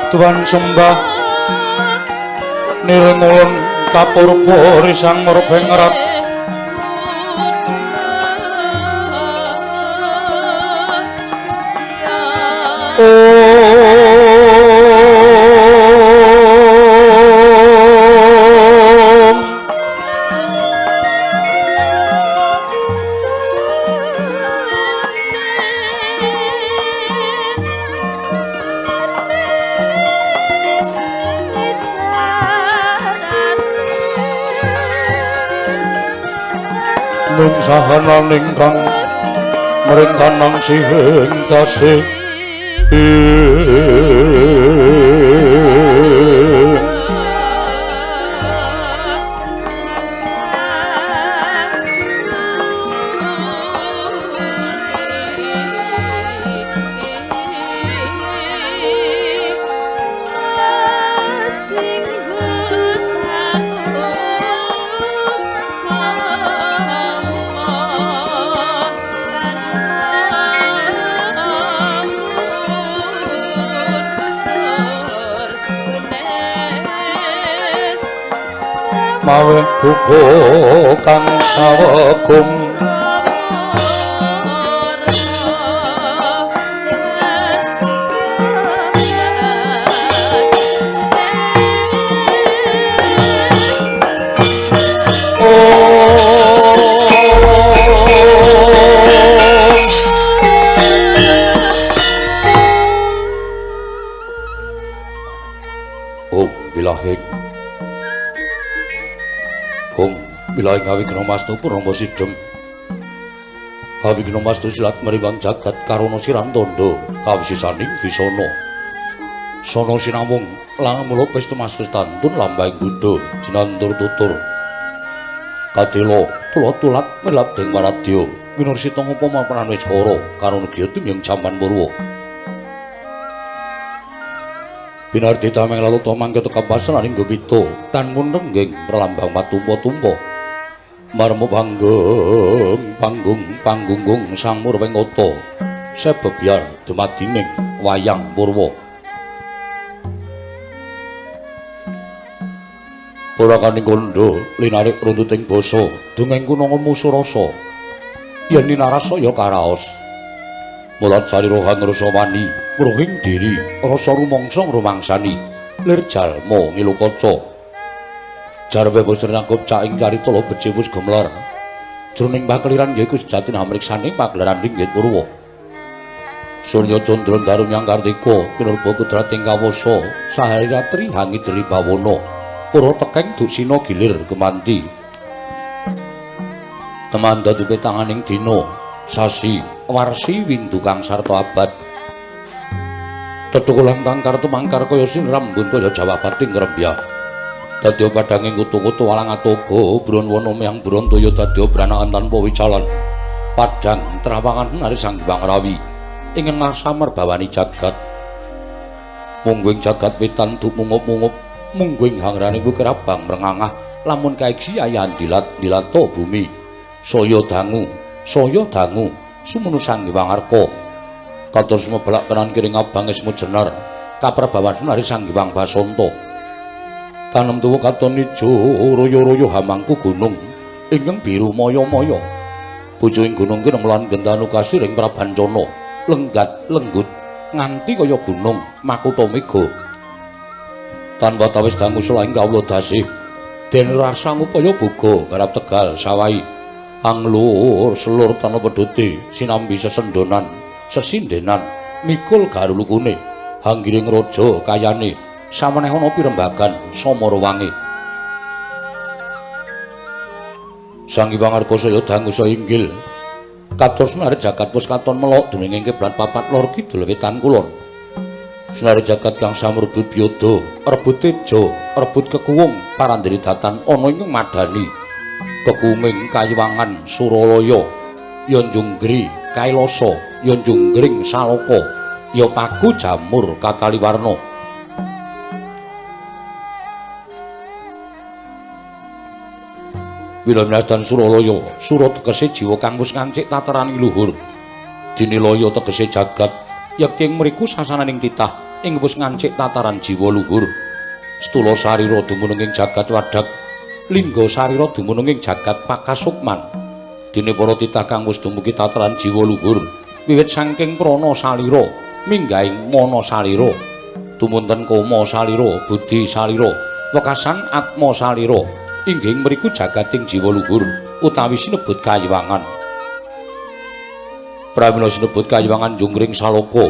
Tuhan sembah niring ulun kapurba risang murbengrat Sahanan ingkang mringkanang sihing tasih mawe duka kang sawegung Bilahing awigna mastu purama sidhem awigna mastu silat mriwang jagat karana sirantandha kawisisaning bisana sana sinawung lang mula pestu mastu tantun lambahing buddha jinantur tutur kadela tula-tulat milap ding waradya winursita ngupama pranwiskara karana gya tumyeng jampan purwa binardi tameng laluta mangke tekapasan aning gopita tan munengging pralambang patumpa-tumpa marmo panggung panggung panggunggung sang murwengkata sebebyar dumadining wayang purwa purakaning kandha linarik runtuting basa dongeng kunanga musuh rasa yen ninarasa ya karaos mulat sarira kang rasa wani wruhing diri rasa rumangsa ngrumangsani lir jalma ngilu kaca Jarwe wis rinangkup caing carita lo becik wis gemelar. Jroning pakeliran yaiku sejatine hamriksane pagelaran ringgit purwa. Surya candra daru nyang kartika pinurba kudrating kawasa sahari ratri hangidri bawana pura tekeng duksina gilir gemanti. Temanda dipetanganing dina sasi warsi windu kang sarta abad. Tetukulan tangkar tumangkar kaya sinrambun kaya jawabating ngrembyak. Dadya padhanging kutu-kutu walang atoga bron wana miyang brontoya dadya branakan tanpa wicalan. Padhang trawangan nari Sang Hyang Rawi ing ngasamer bawani jagat. Mungguing jagat wetan duk mungup-mungup, mungguing hangrane bukir abang mrengangah lamun kaiksi ayahan dilat-dilata bumi. Saya dangu sumunu Sang Hyang Arka. Kados mebelak tenan kiring abang esmu jenar kaprabawan nari Sang Hyang Basanta. Tanem tuwa katon ijo royo-royo hamangku gunung ingkang biru maya-maya. Pucuking gunung kineng lan gentanu kasiring prabancana lenggat lenggut nganti kaya gunung makutha mega. Tanpa tawis dangu selaing kawula dasih den rasa ngupaya boga garap tegal sawahi anglur selur tanpa pedhote sinambi sesendonan sesindenan mikul garulukune hanggiring raja kayane sameneh ana pirembagan samarawange. Sang Hyang Arka saya dangu saya inggil kados senari jagat wis katon melok dening kiblat papat lor kidul wetan kulon. Senari jagat kang samrebut biyada rebut teja rebut kekuwung parandene datan ana ing madani kekuming kayiwangan Suralaya ya njunggri Kailasa ya njunggring Salaka ya paku jamur kataliwarna. Wilanastan Suralaya, sura tegese jiwa kang wis ngancik tataran luhur. Dinilaya tegese jagat, yekti ing mriku sasananing titah ing wis ngancik tataran jiwa luhur. Stula sarira dumunung ing jagat wadak, lingga sarira dumunung ing jagat pakasukman. Dene para titah kang wis dumugi tataran jiwa luhur, wiwit saking prana salira minggahing mana salira, tumunten kama salira, budi salira, wekasan atma salira. Inggih mriku jagating jiwa luhur utawi sinebut kayiwangan. Pramila sinebut kayiwangan jungring Salaka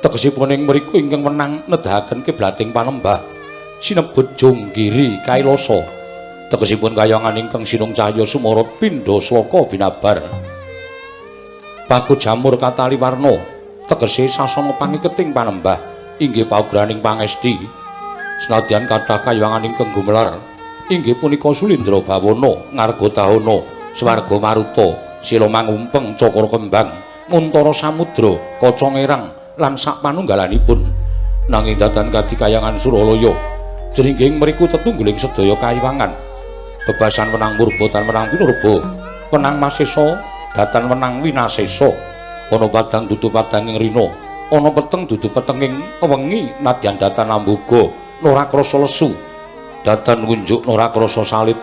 tegesipun ing mriku ingkang wenang nedahaken kiblating panembah sinebut Junggiri Kailasa tegesipun kayangan ingkang sinung cahya sumorot pindha sloka binabar. Paku jamur kataliwarna tegese sasana pangiketing panembah inggih paugraning pangesti. Senadyan kathah kayiwangan ingkang gumelar inggih punika Sulindra Bawana, Ngarga Dahana, Swarga Maruta, Sila Mangumpeng, Cakra Kembang, Muntara Samudra, Kaca Ngerang lan sak panunggalanipun. Nanging datan kadikayangan Suralaya, jeringging mriku tetungguling sedaya kayiwangan. Bebasan wenang murba tan wenang pinurba, wenang masesa datan wenang winasesa. Ana padang dudu padanging rina, ana peteng dudu petenging wengi nadyan datan amboga ora krasa lesu. Datan ngunjuk ora krasa salib.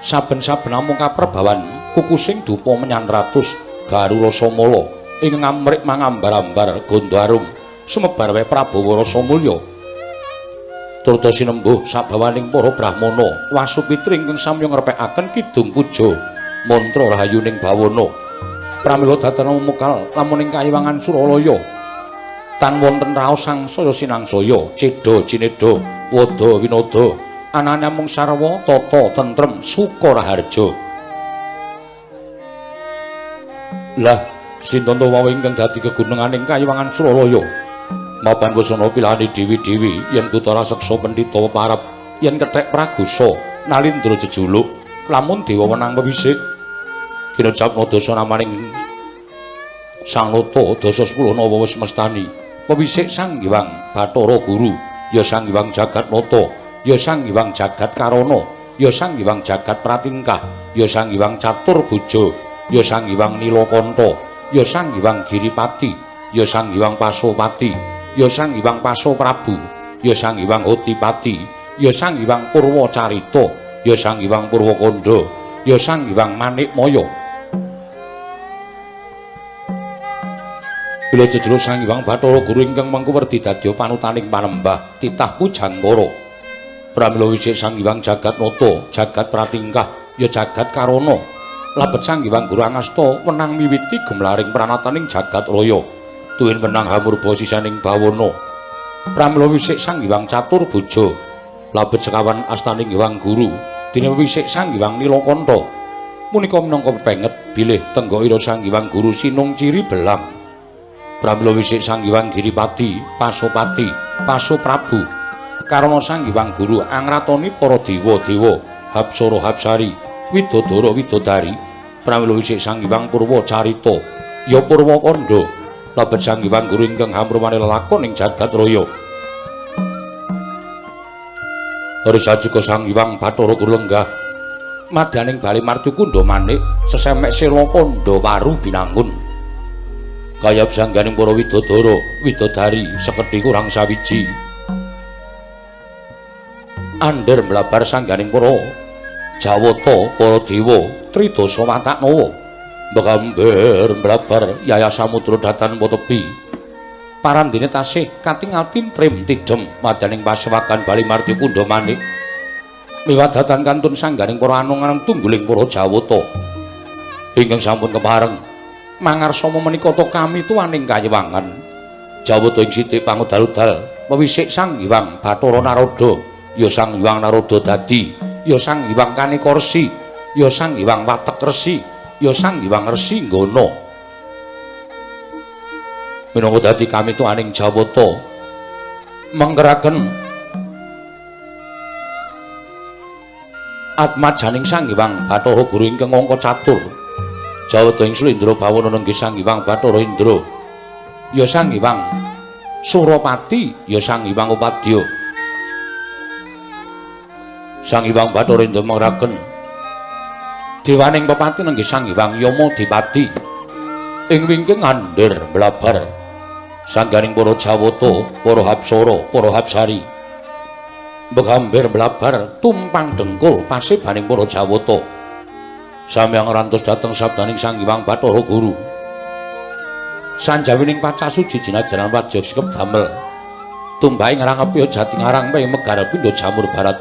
Saben-saben namung kaprebawan kukusing dupa menyan ratus garu rasa mala ing ngamrik mangambar-ambar gandha arum sumebar wae Prabawa rasa mulya. Turta sinembuh sabawaning para brahmana wasupitri ingkang samya ngrepekaken kidung puja mantra rahayuning bawana. Pramila datan mukal lamun ing kayiwangan Suralaya tan wonten raos sangsaya sinangsaya cedha cinedha wada winada anane mung sarwa tata tentrem suka raharja. Lah sinten to wae ingkang dadi kegununganing kayiwangan Suralaya? Mapan wasana pilihane dewi-dewi yen Bathara Seksa pendhita peparep yen kethek pragusa nalindra jejuluk lamun dewa wenang pewisik kinecap dasa namaning Sang Nata dasa 10 nawa wis mestani pewisik Sang Hyang Bathara Guru ya Sang Hyang Jagatnata ya Sang Hyang Jagat Karana ya Sang Hyang Jagat Pratingkah ya Sang Hyang Caturbuja ya Sang Hyang Nilakanta ya Sang Hyang Giripati ya Sang Hyang Pasopati ya Sang Hyang Pasoprabu ya Sang Hyang Hotipati ya Sang Hyang Purwacarita ya Sang Hyang Purwakanda ya Sang Hyang Manikmaya. Bila jejuluk Sang Hyang Bathara Guru ingkang mangku werdi dadya panutaning panembah titah pujangkara. Pramila wisik Sang Hyang Jagat Nata, jagat pratingkah, ya jagat karana. Labet Sang Hyang Guru Angasta wenang miwiti gemlaring pranataning jagat raya. Tuwin wenang hamurba sisaning bawana. Pramila wisik Sang Hyang Catur Boja, labet sekawan astaning Hyang Guru, dene wisik Sang Hyang Nilakanta. Punika minangka pepenget bilih tenggakira Sang Hyang Guru sinung ciri belang. Pramila wisik Sang Hyang Giripati, Pasopati, Pasoprabu. Karana Sang Hyang Guru angratoni para dewa-dewa, hapsara hapsari, widodara widodari. Pramila wisik Sang Hyang Purwa Carita, ya Purwakanda. Labet Sang Hyang Guru ingkang hamrumane lelakon ing jagat raya. Risajuka Sang Hyang Bathara Guru lenggah madyaning bale Marcukunda manik sesemek sela kandha waru binangun. Kayap sangganing para widodara, widodari sekedhi kurang sawiji. Andher mlabar sangganing para Jawata, para dewa, tridasa wataknawa. Mbegamber mlabar yaya samudra datan tepi. Parandene tasih katingal tintrim tidhem madyaning pasewagan bali Marcukunda manik. Miwadatan kantun sangganing para anung-anung tungguling para Jawata. Ingkang sampun kepareng mangarsama menika ta kami tuwaning kayewangan. Jawata ing sithik pangudal-udal mewisik Sang Hyang Bathara Narada, ya Sang Hyang Narada dadi, ya Sang Hyang Kaneka Resi, ya Sang Hyang Watek Resi, ya Sang Hyang Resi Nggana. Minangka dadi kami tuwaning Jawata mengkeraken atmajaning Sang Hyang Bathara Guru ingkang angka catur. Jawata ing Sulindra bawana nenggih Sang Hyang Bathara Indra, ya Sang Hyang Surapati, ya Sang Hyang Upadya. Sang Hyang Bathara Indra mengkeraken dewaning pepati nenggih Sang Hyang Yama Dipati. Ing wingking andher mlabar sangganing para Jawata, para hapsara, para hapsari. Mbegamber mlabar tumpang dengkul pasebaning para Jawata. Samyang rantos dhateng sabdaning Sang Hyang Bathara Guru. Sanjawining pacasuji jinajaran wajah sikep damel. Tumbahe ngrangep jati ngarang pe megar pindha jamur barat.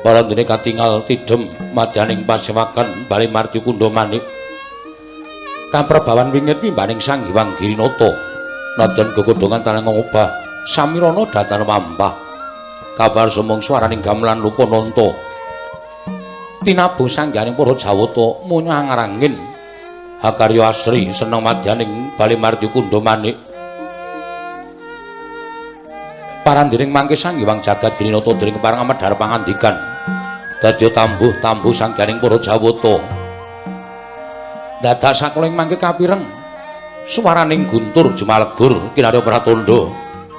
Parandene katingal tidhem madyaning pasewakan bali Marcukunda manik. Kaprebawan wingit wimbaning Sang Hyang Girinata. Nadyan gegodhongan tanah ngobah samirana datan wampah. Kabar sumung swaraning gamelan Lokananta. Tinabuh sangganing para Jawata munyangrangin. Hakarya asri seneng madyaning bali Marcukunda manik. Parandiring mangke Sang Hyang Jagat Girinata dering kepareng amedhar pangandikan. Dadya tambuh-tambuh sangganing para Jawata. Dadak sakoling mangke kapireng swaraning guntur jumalegur kinarya pratandha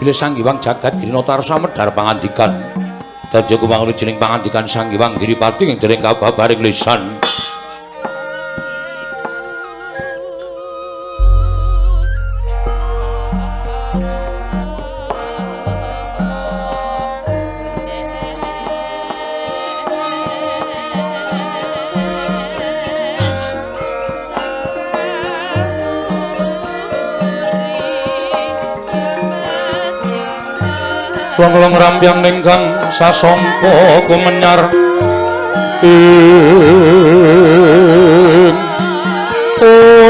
bilih Sang Hyang Jagat Girinata arsa medhar pangandikan. Dadya kumangun jeneng pangandikan Sang Hyang Giripati ing dereng kababaring lisan. Long-long rampyang ningkang sasongko kumenyar ing om.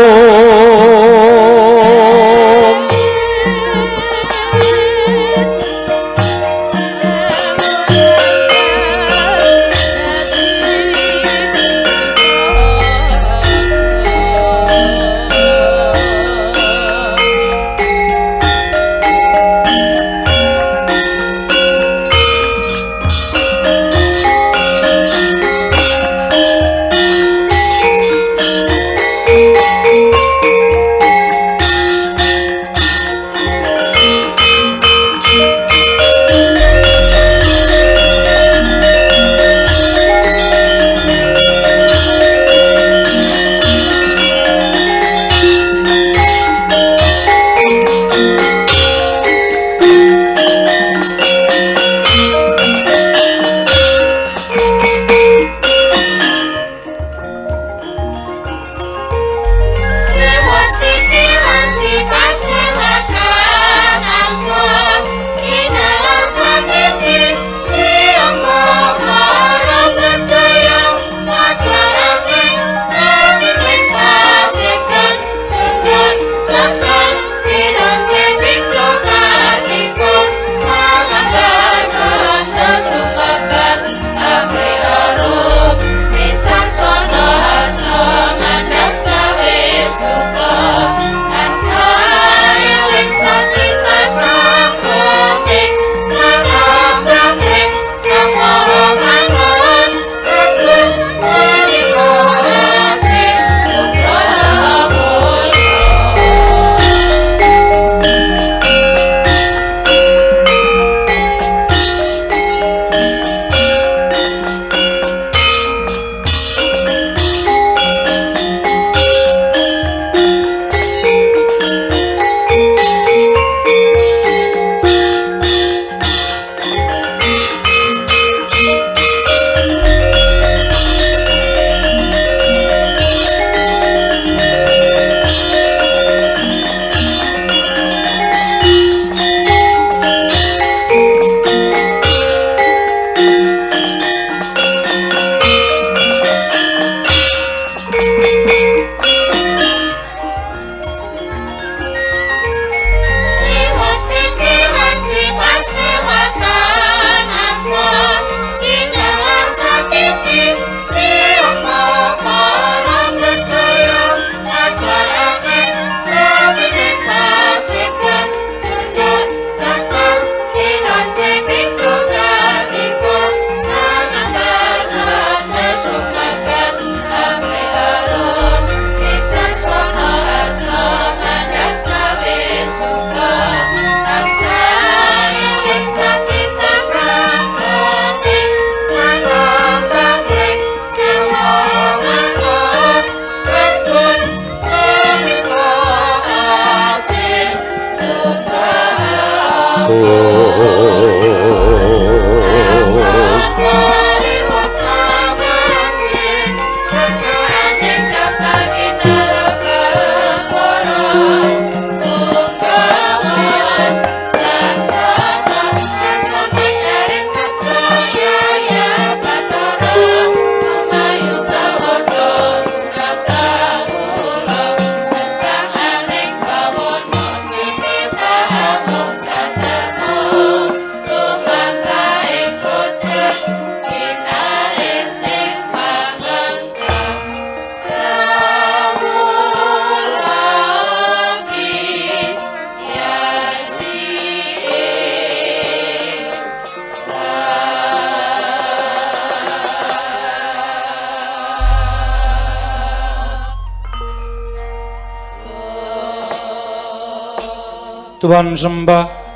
Tuan sembah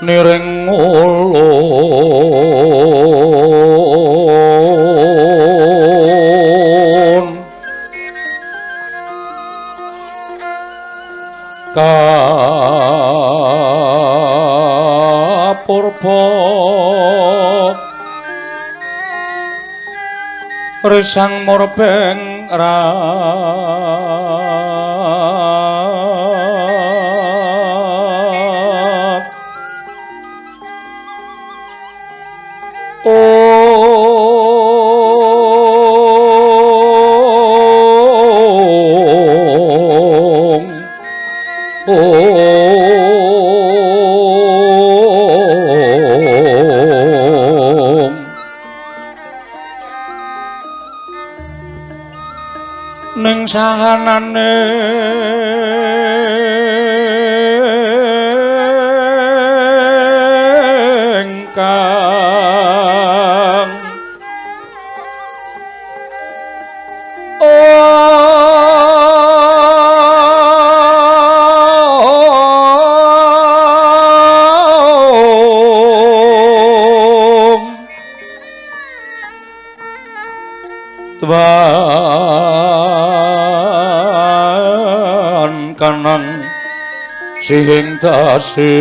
niring ulun kapurba resang murbeng rat. Ning sahanane ingkang Om Tuan kanang sihing dasi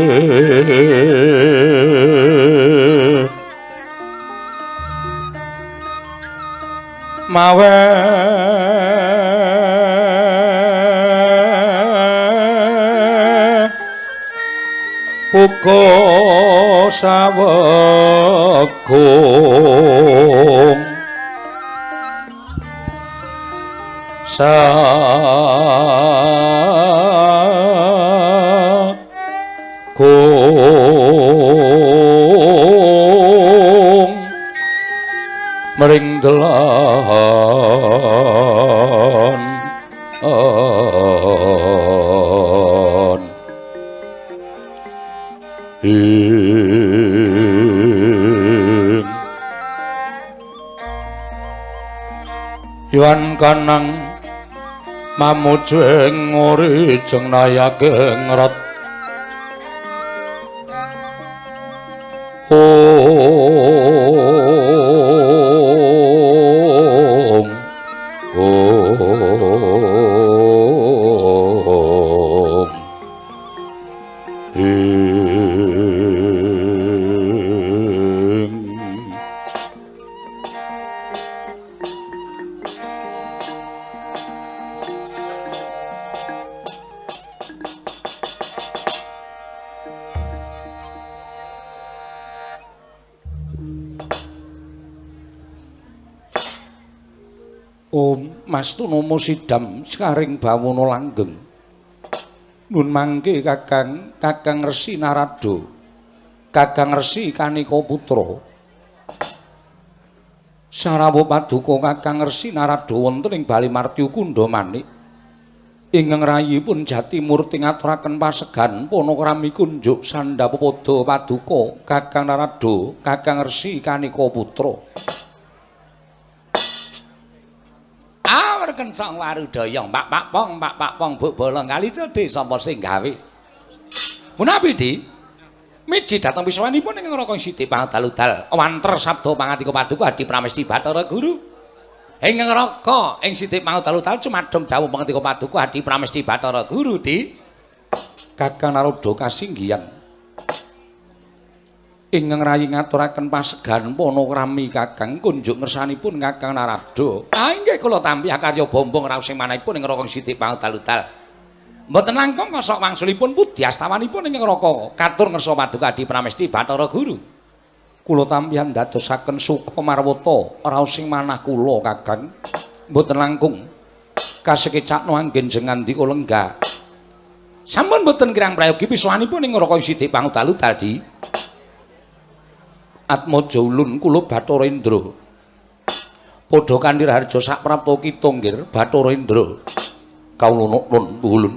mawe uga sawegung sagung mring delahan ing yuan kanang mamuju ing ori jeng nayake ngrat Om Om ing Om Mastunomo sidam sekaring bawono langgeng. Nun mangke Kakang, Kakang Resi Narada, Kakang Resi Kanika Putra. Sarawuh paduka Kakang Resi Narada wonten ing Bali Martya Kundha Manik. Ingkang rayipun Jati Murti ngaturaken pasegan panakrami kunjuk sandhapada paduka Kakang Narada, Kakang Resi Kanika Putra. Kencang warudaya Pak Pak Pong Pak Pak Pong buk bolong kali cedhe sapa sing gawe punapi di miji dhateng pisuwanipun ing Raka Siti Pangdaludal wanter sabda pangatika paduka Adi Pramesti Bathara Guru ing Raka ing Siti Pangdaludal cumadung dawuh pangatika paduka Adi Pramesti Bathara Guru di Kakang Narada kasinggihan ingkang rayi ngaturaken pasegan panakrami Kakang kunjuk ngersanipun Kakang Narada. Ah inggih kula tampi akarya bombong raos sing manahipun ing Raka Siti Pangdaludal. Mboten langkung kosok wangsulipun pudhi astawanipun ing Raka katur ngersa paduka Adi Pramesti Bathara Guru. Kula tampihan dadosaken suka marwata raos sing manah kula Kakang. Mboten langkung kasekecakno anggen jengandika lenggah. Sampun mboten kirang prayogi pisuwanipun ing Raka Siti Pangdaludal di Atmaja ulun kula Bathara Indra. Padha kanthi raharja saprapta kita nggih Bathara Indra. Kawula nun ulun.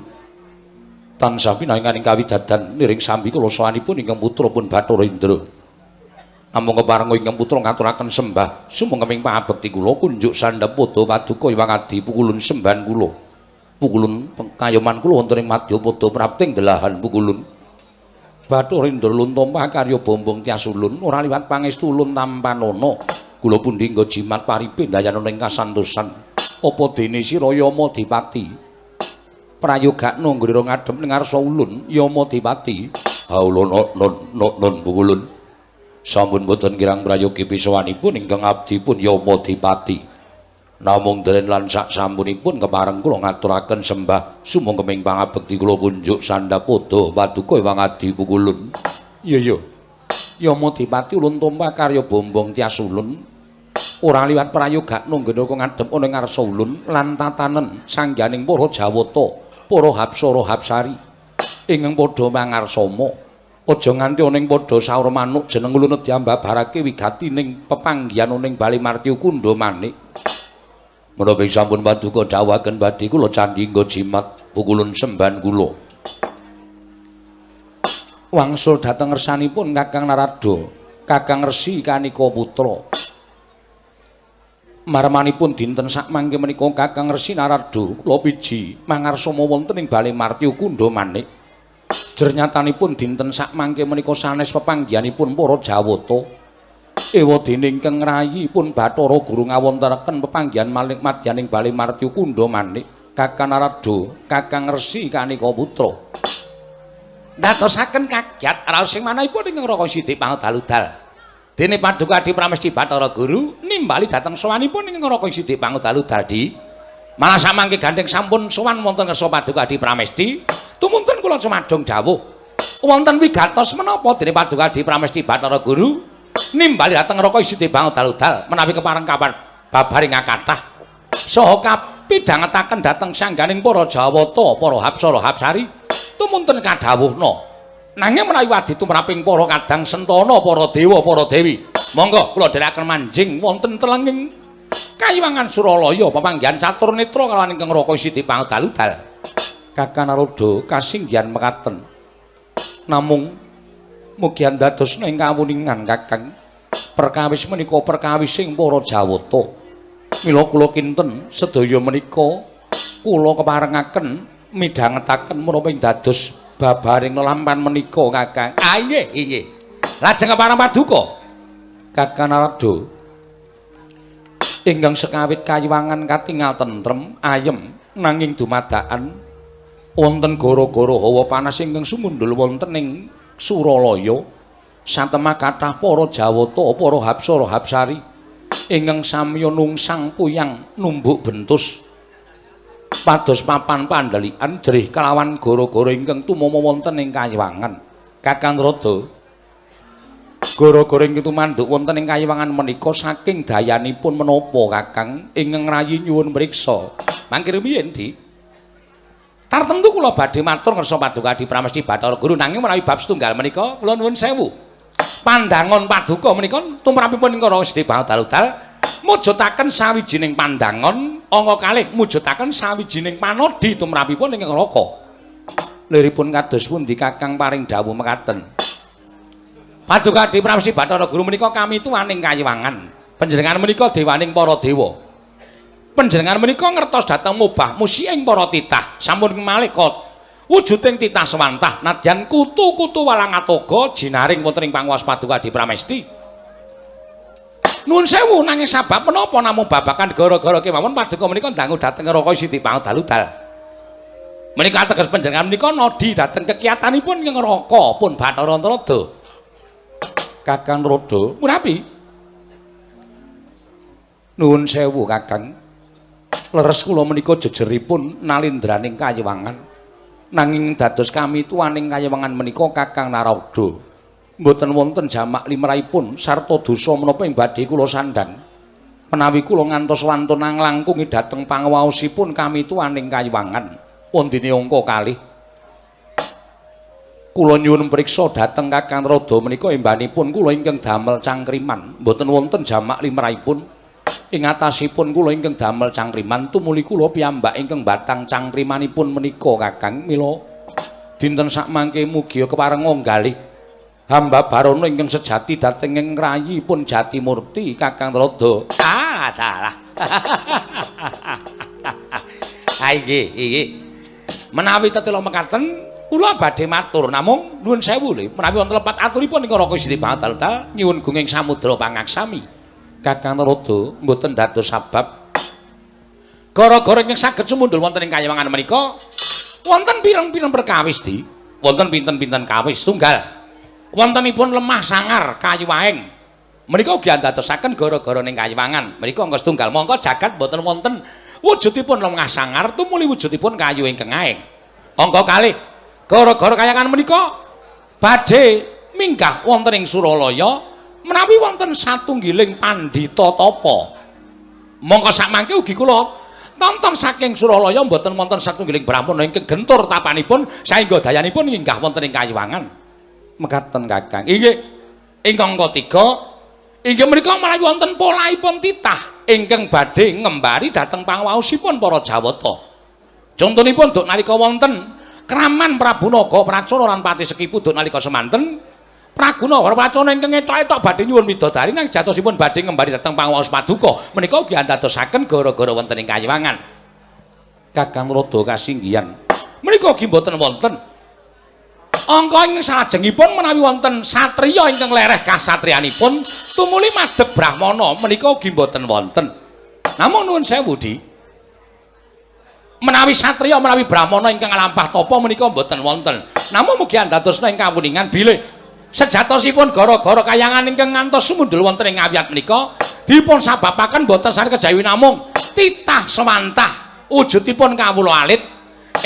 Tansah pinanganing kawidadan niring sambi kula sawanipun ingkang putra pun Bathara Indra. Namung keparenga ingkang putra ngaturaken sembah sumangga ing pangabekti kula kunjuk sandhap padha paduka Hyang Adi pukulun sembahan kula. Pukulun kayoman kula wonten ing madyapada prapting delahan pukulun. Bathara Indra luntompa karya bombong tiasulun ora liwat pangestu ulun tampanana. Kula pundi nggo jimat paripe ndayana ing kasantosan. Apa dene sira Yama Dipati? Prayogakna ngrira ngadhep ning ngarsa ulun Yama Dipati. Haula non non pukulun. Sampun boten kirang prayogi pisawanipun ingkang abdipun Yama Dipati. Namung deren lan sak sampunipun kepareng kula ngaturaken sembah sumangga pangabekti kula kunjuk sandhapada paduka Ewang Adi pukulun. Iya iya. Yama Dipati ulun tumpa karya bombong tiasulun ora liwat prayogakna nggena ngadhep ana ing ngarsa ulun lan tatanen sangganing para Jawata, para Hapsara Hapsari ingkang padha mangarsama. Aja nganti ana ing padha saur manuk jeneng ulun nedya mbabarake wigati ning pepanggihan ana ing Bale Martya Kundha Manik. Menapa sampun paduka dawuhaken badhe kula candhi nggo jimat pukulun sembahan kula. Wangsul dhateng ngersanipun Kakang Narada, Kakang Resi Kanika Putra. Marmanipun dinten sakmangke menika Kakang Resi Narada kula piji mangarsama wonten ing Bale Martya Kundha Manik. Jernyatanipun dinten sakmangke menika sanes pepanggihanipun para Jawata. Ewa dene ingkang ngrayi pun Bathara Guru ngawontenaken pepanggihan malik madyaning Bale Martya Kundha Manik Kakang Narada, Kakang Resi Kanika Putra. Ndadosaken kagyat raos sing manahipun ingkang Raka Sidik pangudal-udal. Dene Paduka Adi Pramesti Bathara Guru nimbali dhateng sowanipun ingkang Raka Sidik pangudal-udal di. Malah samangke gandheng sampun sowan wonten ngersa Paduka Adi Pramesti, tumuntun kula cumadung dawuh. Wonten wigatos menapa dene Paduka Adi Pramesti Bathara Guru nimbali dhateng Raka Sidik pangudal-udal menawi kepareng kabar babaring kathah saha kapidhangetaken dhateng sangganing para Jawata, para Hapsara Hapsari tumuntun kadhawuhna. Nanging menawi wadi tumraping para kadang sentana, para dewa, para dewi, monggo kula dherekaken manjing wonten telenging kayiwangan Suralaya pepanggihan catur netra kalawan ingkang Raka Sidik pangudal-udal. Kakang Narada kasinggihan mekaten. Namung mugi andadosna ing kawuningan Kakang, perkawis menika perkawising para Jawata. Mila kula kinten sedaya menika kula keparengaken midhangetaken menapa ing dados babaring lelampahan menika Kakang. Ah inggih inggih. Lajeng kepareng paduka Kakang Narada ingkang sekawit kayiwangan katingal tentrem ayem nanging dumadakan wonten gara-gara hawa panas ingkang sumundhul wonten ing Suralaya satemah kathah para Jawata, para Hapsara Hapsari ingkang samiya nungsang puyang numbuk bentus pados papan pandhelikan jerih kalawan gara-gara ingkang tumama wonten ing kayiwangan. Kakang Rada, gara-gara ingkang tumanduk wonten ing kayiwangan menika saking dayanipun menapa Kakang ingkang ngrayi nyuwun mriksa. Mangke rumiyin Di. Tartemtu kula badhe matur ngersa Paduka Adi Pramesti Bathara Guru nanging menawi bab setunggal menika kula nuwun sewu. Pandangon paduka menika tumrapipun ing Raka Sidik pangudal-udal mujudaken sawijining pandangon angka kalih mujudaken sawijining panodi tumrapipun ing neraka. Liripun kados pundi Kakang paring dawuh mekaten. Paduka Adi Pramesti Bathara Guru menika kami tuwaning kayiwangan. Panjenengan menika dewaning para dewa. Panjenengan menika ngertos dhateng mubah musiing para titah sampun malaikat wujuding titah sewantah nadyan kutu-kutu walangatoga jinaring wonten ing panguwas Paduka Adi Pramesti. Nuwun sewu nanging sabab menapa namung babagan gara-gara kemawon paduka menika dangu dhateng Raka Sidik pangudal-udal. Menika ateges panjenengan menika nodi dhateng kekiyatanipun ing neraka pun Bathara Antarada. Kakang Rada, punapi? Nuwun sewu Kakang. Leres kula menika jejeripun nalindraning kayiwangan. Nanging dados kami tuwaning kayiwangan menika Kakang Narada. Mboten wonten jamak limrahipun sarta dosa menapa ing badhe kula sandhang. Menawi kula ngantos wantun nglangkungi dhateng panguwaosipun kami tuwaning kayiwangan. Wondene angka kalih. Kula nyuwun priksa dhateng Kakang Rada menika embanipun kula ingkang damel cangkriman. Mboten wonten jamak limrahipun. Ing atasipun kula ingkang damel cangkriman tumuli kula piyambak ingkang batang cangkrimanipun menika Kakang. Mila dinten sakmangke mugi kepareng nggalih hamba barono ingkang sejati dhateng ing rayipun Jatimurti Kakang Rada. Ah, dalah. Ah inggih, inggih. Menawi tetela mekaten kula badhe matur namung nuwun sewu lho menawi wonten lepat aturipun ing Raka Sri Batal nyuwun gunging samudra pangaksami. Kakang Narada mboten dados sabab gara-gara ingkang saged sumundhul wonten ing kayiwangan menika wonten pirang-pirang perkawis di wonten pinten-pinten kawis tunggal wontenipun lemah sangar kayu aeng menika ugi andadosaken gara-gara ning kayiwangan menika angka setunggal mongko jagat mboten wonten wujudipun lemah sangar tumuli wujudipun kayu ingkang aeng angka kalih gara-gara kayangan menika badhe minggah wonten ing Suralaya menawi wonten satunggiling pandhita tapa mongko sakmangke ugi kula tonton saking Suralaya mboten wonten satunggiling brahmana ingkang gentur tapanipun saengga dayanipun minggah wonten ing kayiwangan mekaten Kakang inggih ingkang ketiga inggih menika menawi wonten polahipun titah ingkang badhe ngembari dhateng pangaosipun para Jawata contonipun duk nalika wonten kraman Prabu Naga Pracona lan Pati Sekipu duk nalika semanten Prabu Naga Pracona ingkang etok-etok badhe nyuwun widodari nang jatosipun badhe ngembari dhateng pangaos paduka menika ugi andadosaken gara-gara wonten ing kayiwangan Kakang Narada kasinggihan menika ugi mboten wonten angka ing salajengipun menawi wonten satriya ingkang lereh kasatriyanipun tumuli madeg brahmana menika ugi mboten wonten namung nuwun sewu di menawi satriya menawi brahmana ingkang lampah tapa menika mboten wonten namung mugi andadosna ing kawuningan bilih sejatosipun gara-gara kayangan ingkang ngantos sumundhul wonten ing awiyat menika dipun sababaken boten sane kejawi namung titah sewantah wujudipun kawula alit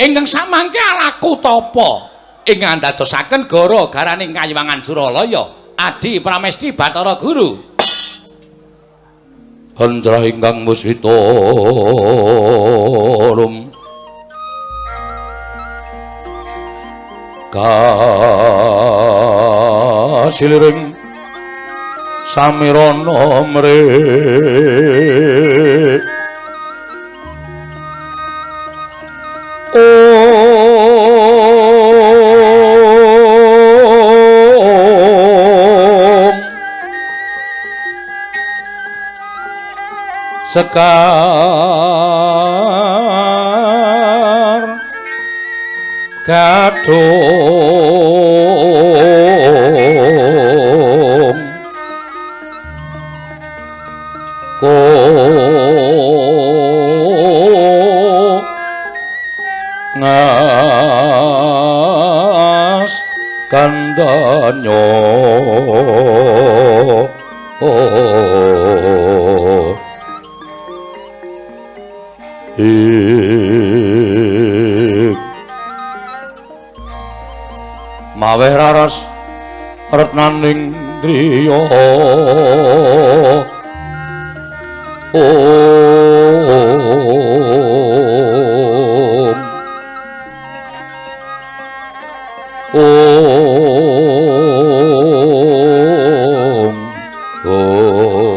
ingkang samangke alaku tapa ingkang andadosaken gara-garaning kayiwangan Suralaya Adi Pramesti Bathara Guru Hendra ingkang muswita rum kasiliring samirana mrih Om Sekar Gadung Ko ngas kandanyo ik maweh raras retnaning driya Om Om Om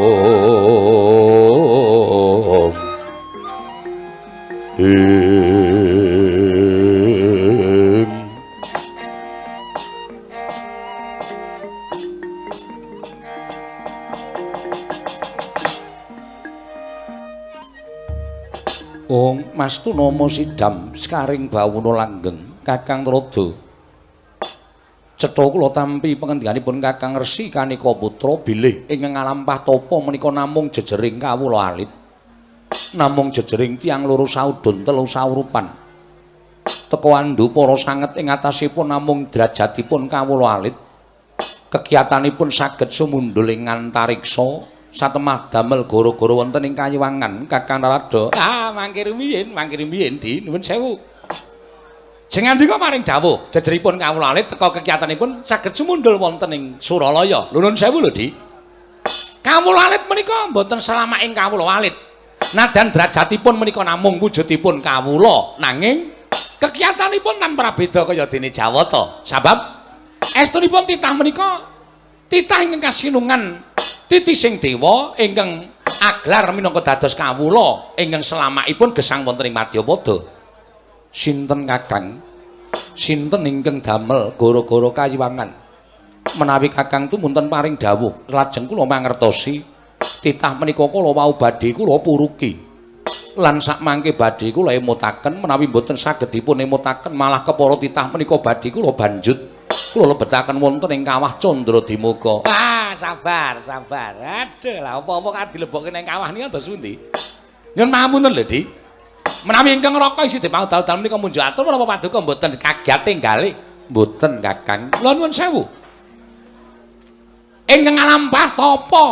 Ing Ong Mastu nama sidam sekaring bawana langgeng Kakang Narada cetha kula tampi pengendikanipun Kakang Resi Kanika Putra bilih ingkang ngalampah tapa menika namung jejering kawula alit namung jejering tiyang loro saudon telu saurupan teka andhu para sanget ing atasipun namung derajatipun kawula alit kegiatanipun saged sumundhul ing antariksa satemah damel gara-gara wonten ing kayiwangan Kakang Narada ah mangke rumiyin di nuwun sewu jengandika paring dawuh jejeripun kawula alit teka kegiatanipun saged sumundhul wonten ing Suralaya nuwun sewu lho di kawula alit menika mboten salamaking kawula alit nadan derajatipun menika namung wujudipun kawula nanging kegiatanipun tanpa prabeda kaya dene Jawata sabab estunipun titah menika titah ingkang kasinungan titising dewa ingkang aglar minangka dados kawula ingkang selamakipun gesang wonten ing Madyapada. Sinten Kakang? Sinten ingkang damel gara-gara kayiwangan? Menawi Kakang tumunten paring dawuh, lajeng kula mangertosi titah menika kala wau badhe kula puruki. Lan sakmangke badhe kula emutaken menawi mboten saged dipun emutaken malah kepara titah menika badhe kula banjut kula lebetaken wonten ing kawah Candra Dimuka. Ah, sabar, sabar. Aduh, lah apa-apa kan dilebokke ning kawah nika dos pundi? Nyuwun pangapunten lho, Dik. Menawi ingkang raka isi dipangdal-dal menika munjuk atur menapa paduka mboten kaget tinggale? Mboten, Kakang. Kula nuwun sewu. Ingkang ngalampah tapa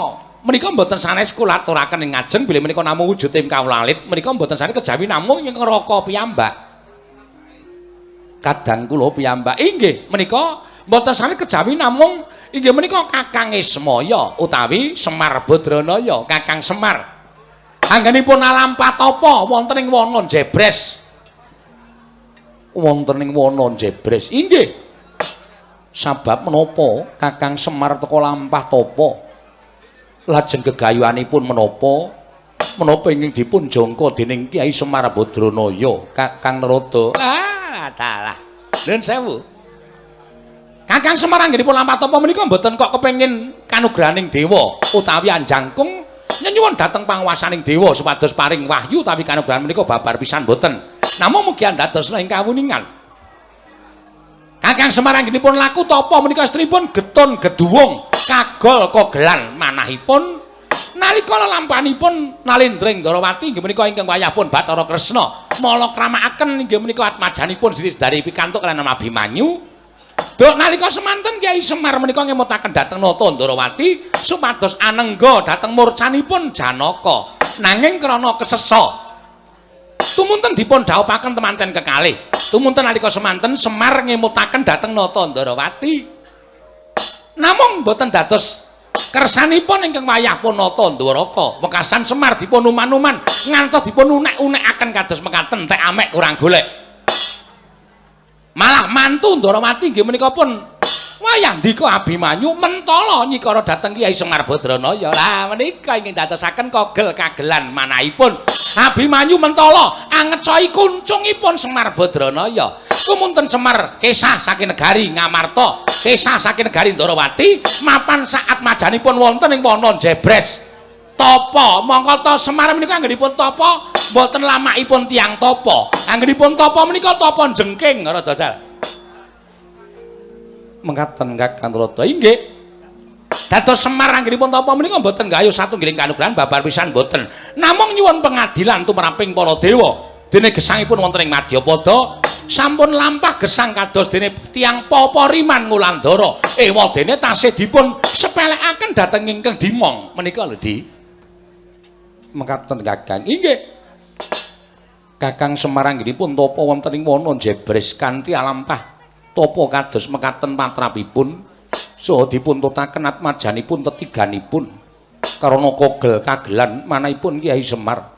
menika mboten sanes kula aturaken ing ngajeng bilih menika namung wujude kawula alit menika mboten sanes kejawi namung ingkang raka piyambak. Kadang kula piyambak inggih menika mboten sanes kejawi namung inggih menika Kakang Ismaya utawi Semar Badranaya, Kakang Semar. Anggenipun alampah tapa wonten ing wana Jebres. Wonten ing wana Jebres inggih. Sabab menapa Kakang Semar teka lampah tapa? Lajeng gegayuhanipun menapa? Menapa ingkang dipun jangka dening Kyai Semar Badranaya, Kakang Narada? Ah, dalah. Nuwun sewu. Kakang Semar anggenipun lampah tapa menika mboten kok kepengin kanugrahaning dewa utawi anjangkung nyenyuwun dhateng panguwasaning dewa supados paring wahyu utawi kanugrahan menika babar pisan mboten. Namung mugi andadosna ing kawuningan. Kakang Semar anggenipun laku tapa menika estrinipun getun geduwung kagol kogelan manahipun nalika lelampanipun Nalendra Ndrawati inggih menika ingkang wayahpun Bathara Kresna malakramakaken inggih menika atmajanipun Sri Sedari pikantuk kaliyan Abimanyu. Duk nalika semanten Kyai Semar menika ngemutaken dhateng Nata Ndrawati supados anengga dhateng murcanipun Janaka. Nanging krana kesesa tumunten dipun dhawuhaken temanten kekalih. Tumunten nalika semanten Semar ngemutaken dhateng Nata Ndrawati. Namung boten dados kersanipun ingkang wayahpun Nata Ndwaraka. Wekasan Semar dipun uman-uman ngantos dipun unek-unekaken kados mekaten tek amek kurang golek. Malah mantu Ndrawati inggih menika pun wayah ndika Abimanyu mentala nyikara dhateng Kyai Semar Badranaya. Lah menika ingkang dadosaken kogel kagelan manahipun Abimanyu mentala angecoi kuncungipun Semar Badranaya. Kumunten Semar kesah saking negari Ngamarta, kesah saking negari Ndrawati, mapan saat majanipun wonten ing wana Jebres. Tapa mongko ta Semar menika anggenipun tapa mboten lamakipun tiyang tapa. Anggenipun tapa menika tapa jengking Raja Jal. Mekaten Kakang Narada inggih. Dados Semar anggenipun tapa menika mboten gayuh satunggiling kanugrahan babar pisan mboten. Namung nyuwun pengadilan tumraping para dewa. Dene gesangipun wonten ing Madyapada sampun lampah gesang kados dene tiyang Papariman Ngulandara. Ewa dene tasih dipun sepelekaken dhateng ingkang Dimong menika lho, Di. Mekaten Kakang. Inggih. Kakang Semar anggenipun tapa wonten ing wana Jebres kanthi alampah tapa kados mekaten patrapipun saha dipun tutaken atmajanipun tetiganipun karana kogel kagelan manahipun Kyai Semar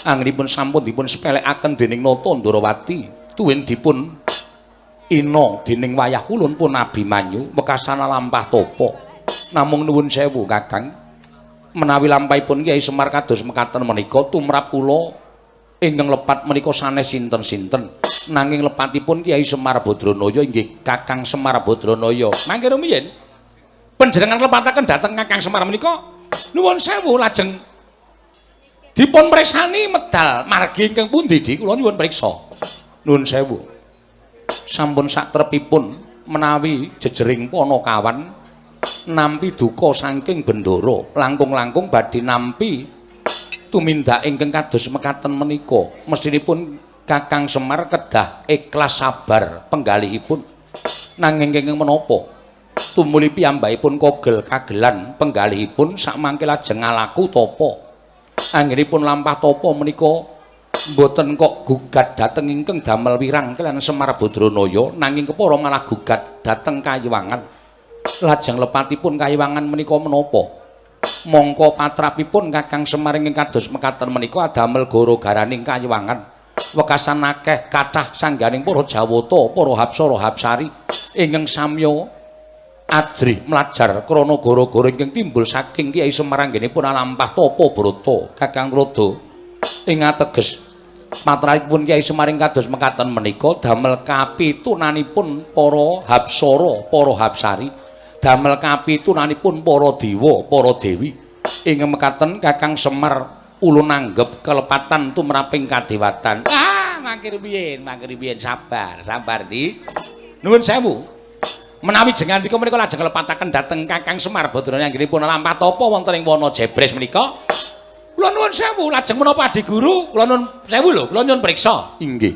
anggenipun sampun dipun sepelekaken dening Nata Ndrawati tuwin dipun ina dening wayah kulon pun Abimanyu wekasana lampah tapa. Namung nuwun sewu Kakang, menawi lampahipun Kyai Semar kados mekaten menika tumrap kula ingkang lepat menika sanes sinten-sinten, nanging lepatipun Kyai Semar Badranaya inggih Kakang Semar Badranaya. Mangke rumiyin panjenengan lepataken dhateng Kakang Semar menika nuwun sewu lajeng dipun presani medal margi ingkang pundi, Dik? Kula nyuwun priksa. Nuwun sewu. Sampun satrepipun menawi jejering Panakawan nampi duka saking bendara langkung-langkung badhe nampi tumindak ingkang kados mekaten menika mestinipun Kakang Semar kedah ikhlas sabar penggalihipun. Nanging kenging menapa tumuli piyambakipun kogel kagelan penggalihipun sakmangke lajeng ngalaku tapa. Anggenipun lampah tapa menika mboten kok gugat dhateng ingkang damel wirang kaliyan Semar Badranaya, nanging kepara malah gugat dhateng kayiwangan. Lajeng lepatipun kayiwangan menika menapa? Mongko patrapipun Kakang Semar ingkang kados mekaten menika adamel gara-garaning kayiwangan. Wekasan akeh kathah sangganing para Jawata, para Hapsara Hapsari ingkang samya ajrih mlajar krana gara-gara ingkang timbul saking Kyai Semar anggenipun alampah tapa brata. Kakang Narada ing ateges patrapipun Kyai Semar ing kados mekaten menika damel kapitunanipun para Hapsara, para Hapsari, damel kapitunanipun para dewa, para dewi. Ing mekaten Kakang Semar Ulun nanggep kelepatan tumraping kadewatan. Ah, mangkir piye, sabar, sabar di. Nuwun sewu. Menawi jengandika menika lajeng lepataken dhateng Kakang Semar Badranaya anggenipun lampah tapa wonten ing wana Jebres menika. Kula nuwun sewu, lajeng menapa Adi Guru? Kula nuwun sewu lho, kula nyuwun priksa. Inggih.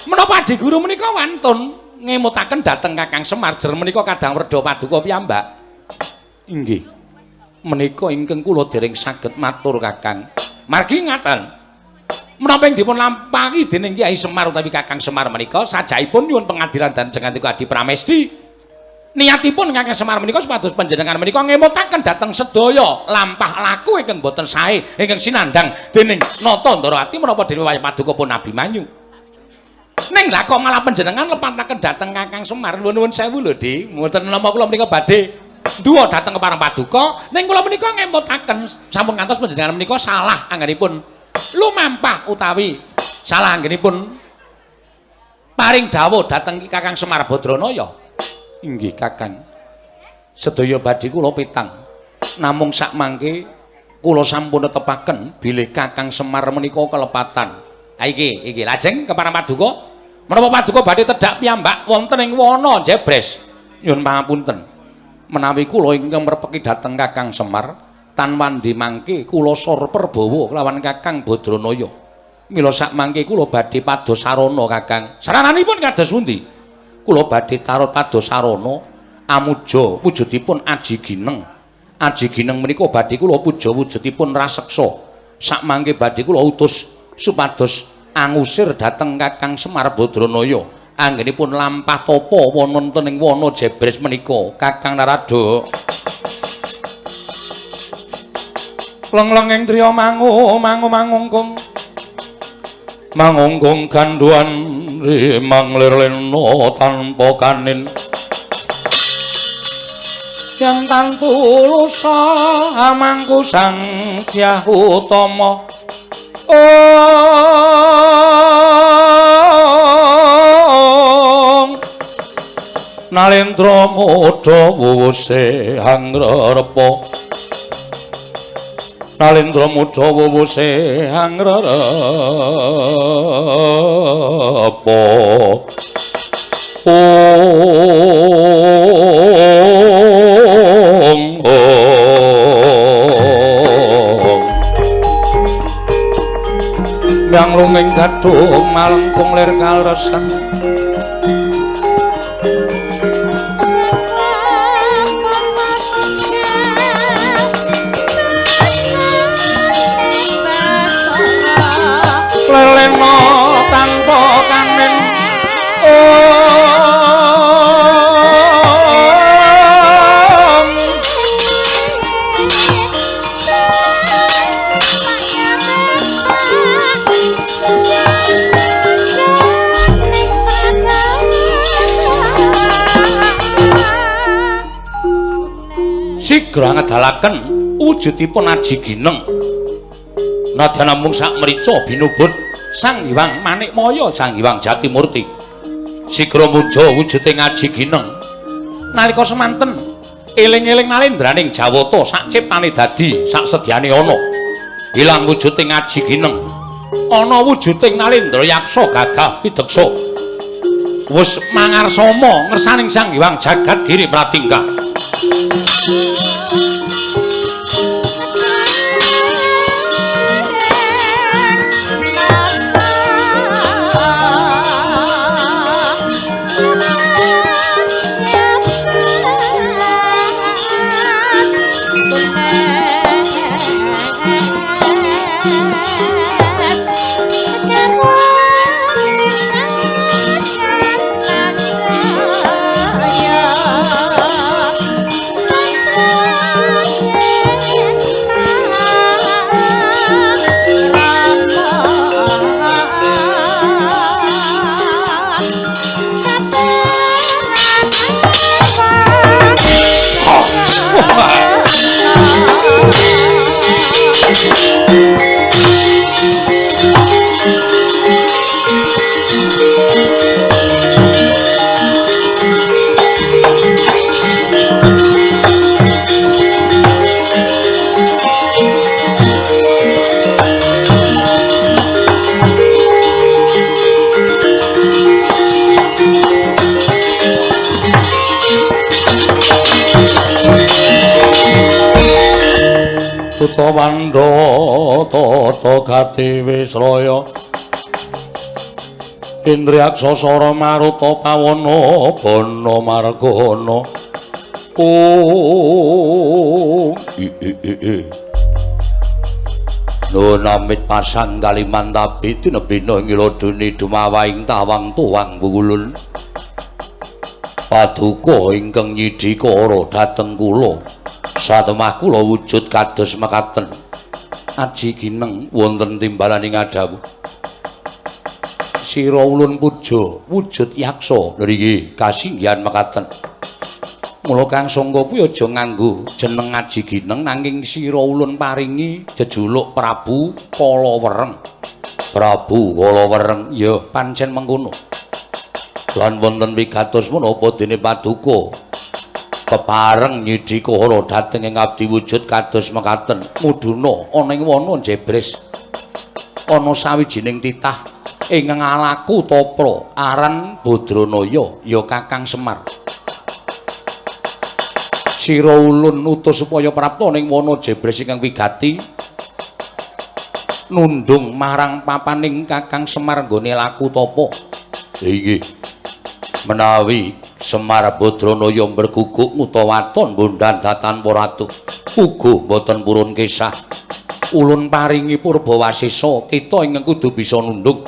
Menapa Adi Guru menika wantun ngemutaken dhateng Kakang Semar jer menika kadang werda paduka piyambak. Inggih. Menika ingkang kula dereng saged matur Kakang. Margi ngaten. Menapa ing dipun lampahi dening Kyai Semar utawi Kakang Semar menika sajaipun nyuwun pengadilan dan jengandika Adi Pramesti. Niatipun Kakang Semar menika supados panjenengan menika ngemutaken dhateng sedaya lampah laku ingkang boten sae ingkang sinandhang dening Nata Ndarawati menapa dene wayah paduka pun Abimanyu. Ning lha kok malah panjenengan lepataken dhateng Kakang Semar. Nuwun sewu lho, Dik. Mboten menapa kula menika badhe duwa dhateng kepareng paduka, ning kula menika ngemutaken sampun ngantos panjenengan menika salah anggenipun lumampah utawi salah anggenipun paring dawuh dhateng Kakang Semar Badranaya. Inggih Kakang. Sedaya badhe kula pitang. Namung sakmangke kula sampun netepaken bilih Kakang Semar menika kelepatan. Ha iki, iki lajeng kepareng paduka. Menapa paduka badhe tedhak piyambak wonten ing wana Jebres? Nyuwun pangapunten. Menawi kula ingkang mrepeki dhateng Kakang Semar, tan wandi mangke kula sor perbawa kelawan Kakang Badranaya. Mila sakmangke kula badhe pados sarana Kakang. Sarananipun kados pundi? Kula badhe tarot pados sarana amuja wujudipun Aji Gineng. Aji Gineng menika badhe kula puja wujudipun raseksa. Sakmangke badhe kula utus supados angusir dhateng Kakang Semar Badranaya anggenipun lampah tapa wonten ing wana Jebres menika. Kakang Narada. Lenglenging driya mangu mangu mangungkung mangungkung ganduan rimang lir lena tanpa kanin yang tantu lusa amangku sang Dyah Utama. Ong Nalendra muda wuwuse hangrerepa, Nalendra muda wuwuse hangrerepa. Ong ong Yang lunging gadhung malengkung lir kalresen. Lelena tanpa kanin. Ong Sigra ngedalaken wujudipun Aji Gineng. Nadyan namung sak mrica binubut Sang Hyang Manikmaya, Sang Hyang Jatimurti. Sigra muja wujuding Aji Gineng. Nalika semanten eling-eling nalendraning Jawata sak ciptane dadi sak sedyane ana. Ilang wujuding Aji Gineng. Ana wujuding Nalendra Yaksa gagah pideksa. Wus mangarsama ngersaning Sang Hyang Jagat Giri Pratingkah. Kutha Pandhawa tata gati wisraya Indriyaksa sara maruta pawana bana margana. Om Nuwun amit pasang kalimantabi tinebina ngiladuni dumawaing tawang tuwang wulun. Paduka ingkang nyidi kara dhateng kula. Satemah kula wujud kados mekaten. Aji gineng wonten timbalaning adhawuh. Sira ulun puja wujud yaksa nggih kasinggihan mekaten. Mula Kang Sangga kuwi aja nganggo jeneng Aji Gineng nanging sira ulun paringi jejuluk Prabu Kalawereng. Prabu Kalawereng ya pancen mengkono. Lan wonten wigatos menapa dene paduka kepareng nyidi kara dhateng ing abdi wujud kados mekaten. Mudhuna ana ing wana Jebres ana sawijining titah ingkang ngalaku topra aran Badranaya ya Kakang Semar. Sira ulun utus supaya prapta ning wana Jebres ingkang wigati nundung marang papaning Kakang Semar nggone laku tapa. Inggih. Menawi Semar Badranaya mberguguk nguta waton bondan datan ratu uga mboten purun kesah. Ulun paringi purba wasesa kita ingkang kudu bisa nundung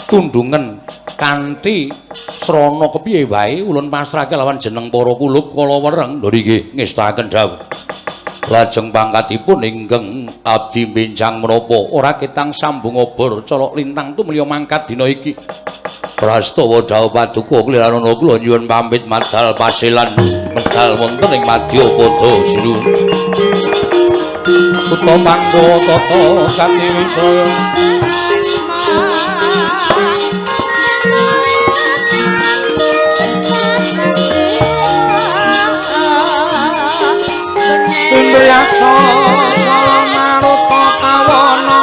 tundungan kanthi srana kepiye wae ulun pasrahke lawan jeneng para kulup Kalawereng. Lho nggih ngestakaken dawuh. Lajeng pangkatipun ingkang abdi benjang menapa ora ketang sambung obor colok lintang tumliya mangkat dina iki. Prastawa dawuh paduka kliranana kula nyuwun pamit madal pasilan medal wonten ing madya pada sinuwun. Kutha Pandhawa tata kanthi wisaya. Indriyaksa sara maruta tawana.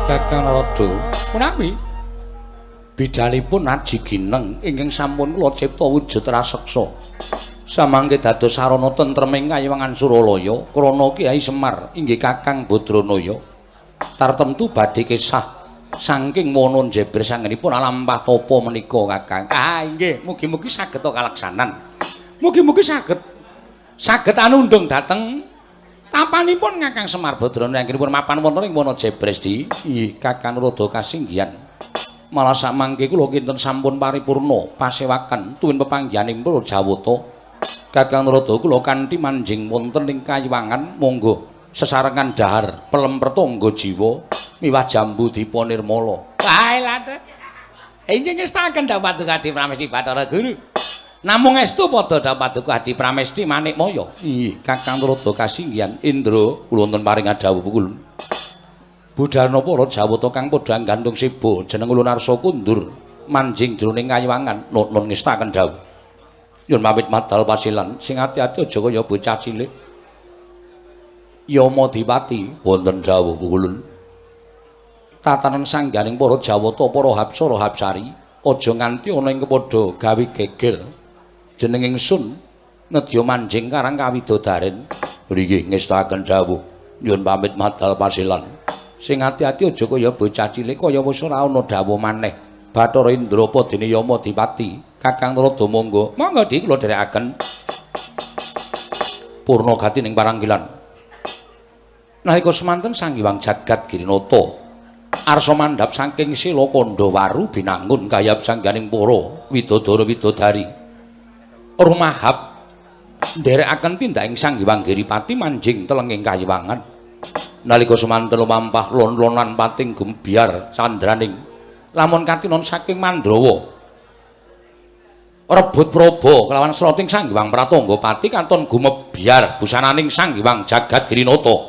Kakang Narada menawi bidalipun Aji Gineng ingkang sampun kula cipta wujud raseksa samangke dados sarana tentreming kayiwangan Suralaya krana Kyai Semar inggih Kakang Badranaya tartemtu badhe kesah saking wana Jebres anggenipun alampah tapa menika Kakang. Ah inggih mugi-mugi saged kalaksanan. Mugi-mugi saged anundung dhateng tapanipun Kakang Semar Badranaya anggenipun mapan wonten ing wana Jebres di. Inggih Kakang Narada kasinggihan. Malah samangke kula kinten sampun paripurna pasewakan tuwin pepanggihaning para Jawata. Kakang Narada kula kanthi manjing wonten ing kayiwangan monggo. Sesarengan dahar pelem pertangga jiwa miwah jambu dipa nirmala. Wae lha. Inggih ngestaken dawuh Paduka Adi Pramesti Bathara Guru. Namung estu padha dawuh Paduka Adi Pramesti Manikmaya. Inggih, Kakang Narada kasinggihan Indra kula wonten paring dawuh pukul. Budal napa para Jawata kang padha nggantung siba jeneng ulun arsa kundur manjing jroning kayiwangan nun ngestaken dawuh. Nyun pamit madal pasilan sing ati-ati aja kaya bocah cilik. Yama Dipati wonten dawuh pukul. Tatanan sangganing para Jawata para Hapsara Hapsari aja nganti ana ing kepadha gawe geger. Jeneng ingsun nedya manjing karang kawidodaren. Nggih ngestaken dawuh. Nyun pamit madal pasilan. Sing ati-ati aja kaya bocah cilik kaya wis ora ana dawuh maneh. Bathara Indra padene Yama Dipati, Kakang Narada monggo. Monggo Dik kula dherekaken. Purna gati ning paranggilan. Nalika semanten Sang Hyang Jagat Girinata arsa mandhap saking sila Kandha Waru binangun gayap sangganing para widodara widodari. Rumahap nderekaken tindaking Sang Hyang Giripati manjing telenging kayiwangan. Nalika semanten lumampah lon-lonan pating gumbyar sandraning lamun katinon saking Mandrawa. Rebut praba kelawan srating Sang Hyang Pratangga Pati katon gumebyar busananing Sang Hyang Jagat Girinata.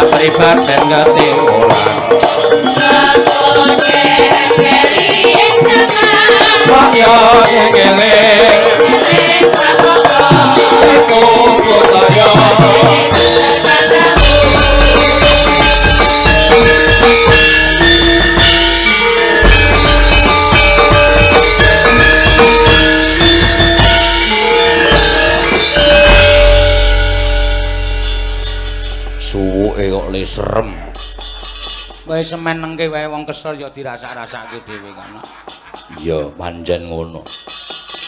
Kapribaden ketimuran. Kaya ngeling iku budaya. Suwuke kok le serem. Wae semenengke wae wong kesel ya dirasak-rasake dhewe kan. Iya, pancen ngono.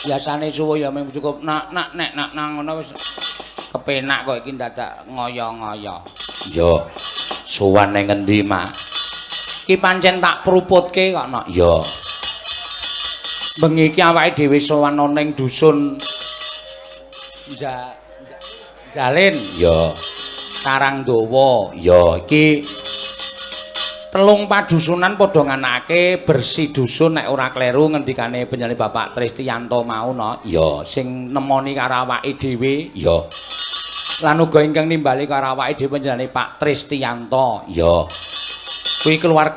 Biasane suwuk ya mung cukup nak nak nek nak nang ngono wis kepenak kok iki dadak ngoyo-ngoyo. Iya. Sowan ning ngendi, Mak? Iki pancen tak pruputke kok, Nok. Iya. Bengi iki awake dhewe sowan ana ning dusun Jalin. Iya. Karangdawa. Iya, iki telung padusunan padha nganakake bersih dusun nek ora kleru ngendikane panjenengan Bapak Tristianto mau no. Iya, sing nemoni karo awake dhewe. Iya. Lan uga ingkang nimbali karo awake dhewe panjenengane Pak Tristianto. Iya. Kuwi keluarga